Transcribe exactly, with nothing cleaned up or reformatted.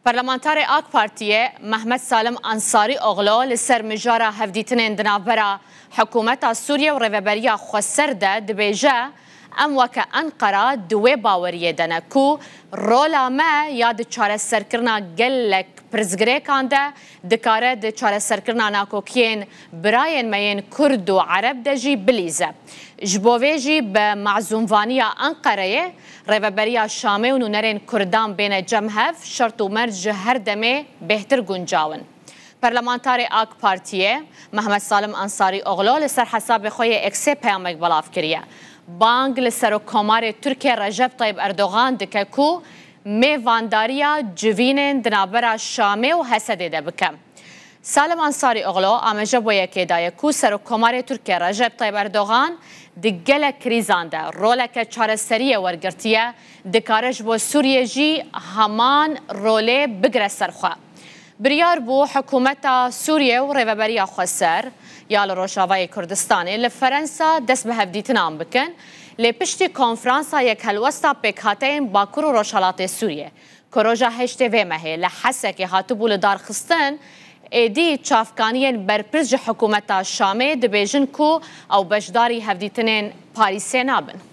Parlamentarê AK Partiyê Mehmet Salim Ansarîoglu li ser mijara hevdîtinên di navbera hikûmeta Sûriye û Rêveberiya Xweser de dibêje, em weke Enqera di wê baweriyê de ne ku rola me ya di çareserkirina gelek pirsgirêkan de dikare di çareserkirina nakokiyên birayên me yên Kurd û Ereb de jî bilîze. Ji bo vê jî bi mazûmvaniya Enqereyê, Rêveberiya Şamê û nûnerên Kurdan bêne cem hev, şert û merc ji her demê bêhtir guncaw in. Parlamentarê AK Partiyê Mehmet Salim Ansarîoglu li ser hesabê xwe yê Eksê peyamek belav kiriye. Bang li Serokkomarê Tirkiye Recep Tayyip Erdogan dike ku mêvandariya civînên di navbera Şamê û Hesedê de bike. Salim Ansarîoglu amaje bo yekê daye ku Serokkomarê Tirkiye Recep Tayyip Erdogan di gelek krîzan de roleke çareseriyê wergirtiye, dikare ji bo Sûriye jî heman rolê bigire ser xwe. Biryar bû hikûmeta Sûriye û Rêveberiya Xweser ya li Rojavayê Kurdistanê li Ferensa dest bi hevdîtinan bikin, lê piştî konferansa yekhelwesta pêkhateyên Bakur û Rojhelatê Sûriye ku roja heştê vê mehê li Hesekê hatibû lidarxistin, êdî çavkaniyên berpirs ji hikûmeta Şamê dibêjin ku ew beşdarî hevdîtinên Parîsê nabin.